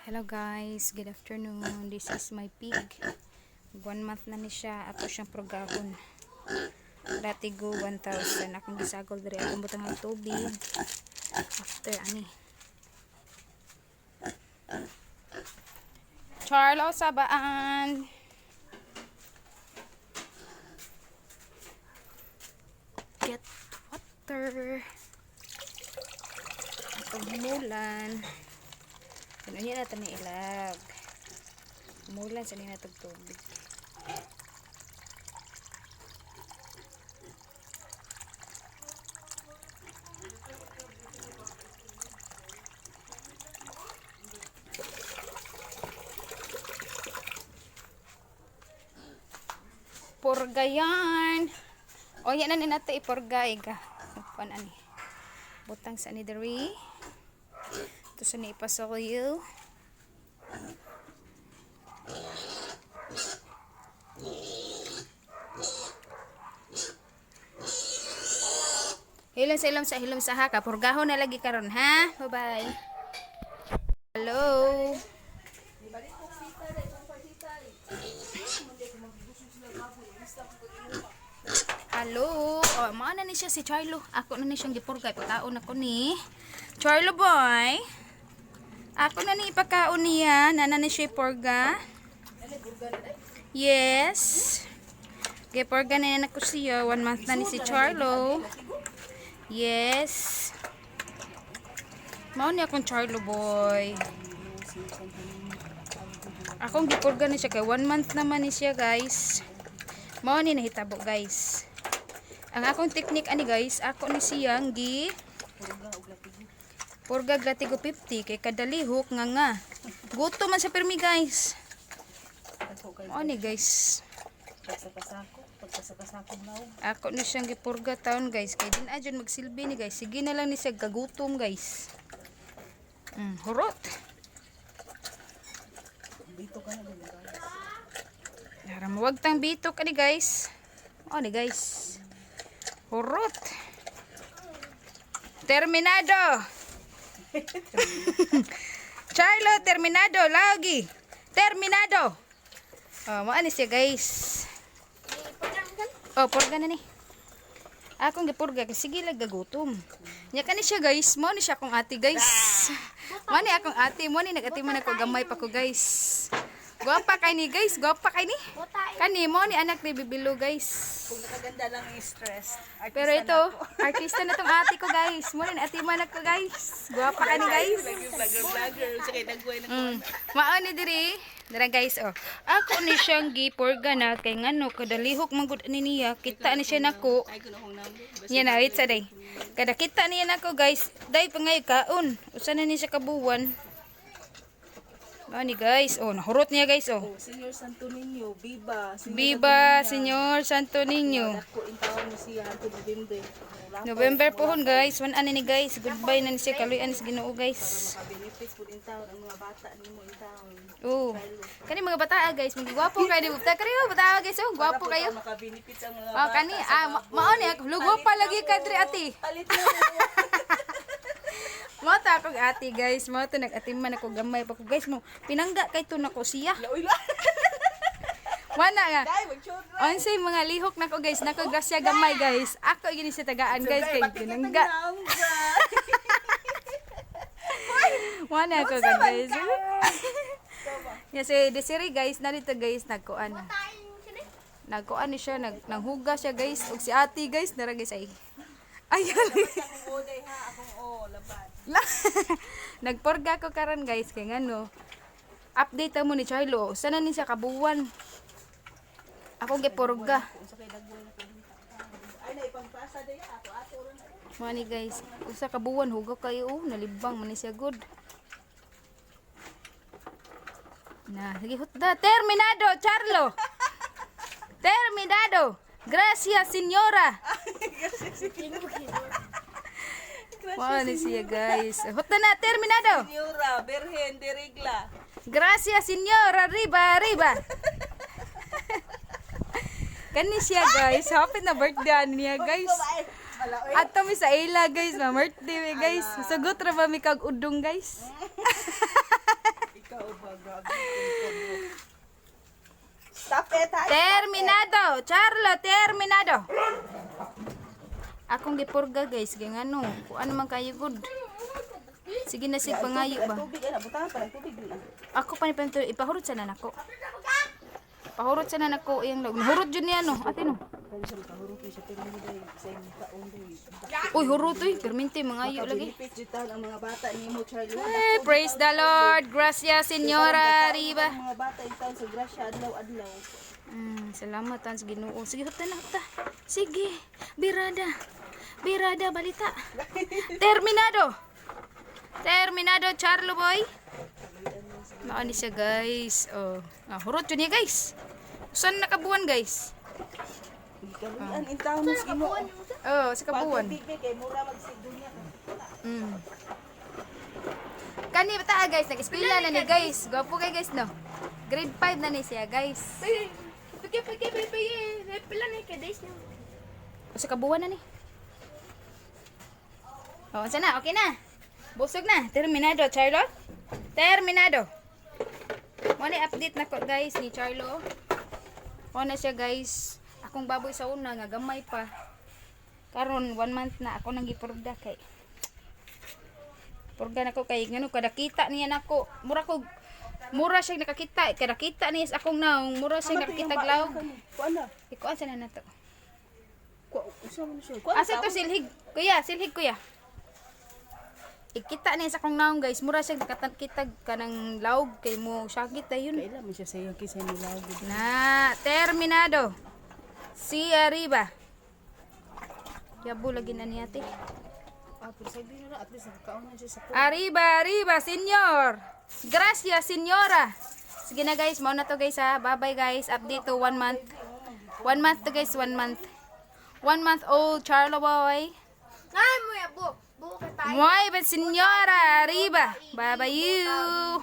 Hello guys, good afternoon. This is my pig. 1 month na ni siya. Ato siyang purgahon. Latigo 1,000. Akong gisagol diri, akong butang ang tubig. After ani. Charlo sabaan. Get water. Atong humulan. Ano niya natin ni ilag. Humulan sa niya natong tubig. Purga yan. O yan na ni nato ipurga iga. Pan ani. Butang sa ni diri. Ito sa ni ipasokyo. Hilom sa ilom sa hilom sa haka. Purgahon na lagi karon ha. Bye-bye. Hello. Hello. Oh, mao na ni siya si Charlo. Ako na ni siyang gipurgay. Pagkaon ako ni Charlo boy. Ako na ni ipakaon niya. Nana ni siya purga. Yes. Gipurga na yan ako siya. 1 month na ni si Charlo. Yes. Mao ni akong Charlo boy. Akong gipurga ni siya kay 1 month naman ni siya, guys. Mao ni nahitabo, guys. Ang akong technique ani guys, ako ni siyang gi purga latigo 50 kay kadalihok nga nga. Gutom man sa pirmi, guys. Mao ni, guys. Ako ni siyang gipurga taon, guys, kay din adyon magsilbi ni, guys. Sige na lang ni siya gagutom, guys. Hurot. Dara mo wag tang bitok ani, guys. Mao ni, guys. Hurot. Terminado. Charlo, terminado lagi. Terminado. Oh, mao ni siya, guys. Oh, purga na ni. Akong gipurga kasi sige lang gagutom. Nya kani siya, guys, mo ni siya akong ate, guys. Mo ni akong ate, mo ni nagati man ako gamay pa ko, guys. Gwapa kay ni, guys, gwapa kay ni. Kani mo ni anak ni Bibilo, guys. Kung nakaganda lang ang stress. Artista. Pero ito, artista na tong ate ko, guys. Mo ni ate man ako, guys. Gwapa kani, guys. Vlogger, vlogger. Sa kay nagway na. Mao ni diri. Dara, guys, oh. Ako ni siyang gipurga na kay ngano kadalihok man gud ani niya. Kita ni siya nako. Ay, kuno akong number. Basta Yan na, wait sa day. Kada kita niya nako, guys, day pa ngayon kaon. Usa na ni siya kabuwan. Mao ni, guys, oh, nahurot niya, guys, oh. Oh, Senior Santo Niño, Viva. Senior. Viva Señor Santo Niño. Dako in taon mo siya hangtod November. Wala pa. November pohon, guys. Wan ani ni, guys. Goodbye na ni siya kaluy-an sa Ginoo, guys. Maka-benefits pud in taon ang mga bata nimo in taon. Oh. Kani mga bata, guys, mga gwapo kayo ni bata kayo, bata, guys, oh, gwapo kayo. Maka-benefits ang mga Oh, bata. kani ah mao ni ako lugo pa lagi ka diri, ate. Palit na mo. Mao ta akong ate, guys, mao to nag-atiman ako gamay pa ko, guys, mo pinangga kay to nako siya. Uy la. Wala nga. Dai mag children. Unsay mga lihok nako, guys, nako grasya gamay, guys. Ako gini sa tagaan, guys, kay pinangga. Wala ako guys. Ya si Desiree, guys, narito, guys, nagkuan. Nagkuan ni siya, nanghuga siya, guys, ug si ate, guys, nara, guys, ay. Ay, Akong oday ha, akong o laban. Nagporga ko karon, guys, kay ngano. Update mo ni Charlo. Sana ni siya kabuwan. Ako gipurga. Unsa kay dagway na kung ay na ipagpasa day ako ato ron. Mani guys, usa ka buwan hugaw kayo oh, nalibang man ni siya good. Na, sige hutda. Terminado, Charlo. Terminado. Gracias, señora. Mao ni siya, guys. Hutda na, terminado. Senyora, Berhen de Regla. Gracias, señora. Arriba, arriba. Kani siya, guys. Happy na birthday ani niya, guys. Ato mi sa ila, guys, ma birthday mi, guys. Sugot ra ba mi kag udong, guys? Ikaw. Charlo, terminado. Akong gipurga, guys, kay ngano, kuan man kayo gud. Sige na sig pangayo ba. Tubig ay butangan pa ng tubig din. Ako pa ni panto ipahurot sa nako. Pahurot sa nako iyang log. Hurot jud niya no, ate no. Kani siya makahurot siya pero mo dai sa imong kaon dai. Uy, hurot uy, permente mangayo lagi. Benefit jud taon ang mga bata nimo, Charlie. Eh, praise the Lord. Gracias, Señora. Arriba. Ang mga bata in taon sa grasya adlaw-adlaw. Salamat ang sa Ginoo. Sige, hupta na, hupta. Sige, birada. Birada, balita. Terminado. Terminado, Charlo boy. Mao ni siya, guys. Oh, ah, hurot yun niya, guys. Saan nakabuan, guys? Kaluyan in taon sa Ginoo. Oh, sa kabuan. Pag kay mura magsigdunya. Kani bata guys, nag-eskwela na ni guys. Gwapo kay guys no. Grade 5 na ni siya, guys. Pige, pige, pige, pige. Pila na ka days na. O, sa kabuan na ni. O, unsa na? Okay na. Busog na. Terminado, Charlo. Terminado. Mo ni update na ko guys ni Charlo. O na siya, guys. Akong baboy sa una nga gamay pa. Karon one month na ako nang gipurga kay purga nako kay ngano kada kita niya nako mura ko mura siya nakakita, kada kita niya sa akong naong mura siya nakakita glawg. Kuan na. Ikuan sa na nato. Kuan usa man siya. Kuan Asa to silhig? Kuya, silhig kuya. Ikita niya sa akong naong, guys. Mura siya nakakita kanang lawg kay mo sakit ayun. Kaila man siya sa iyo kaysa nilawg. Na, terminado. Si arriba. Yabo lagi na niya ate. Ah, pero sabi na at least nakakaon na siya sa Arriba, arriba, señor. Gracias, señora. Sige na guys, mao na to guys ha. Bye-bye guys. Update to one month. One month to guys, one month. One month old Charlo boy. Ay, mo ya, bu. Bu ka tayo. Muy bien, señora. Arriba. Bye-bye you.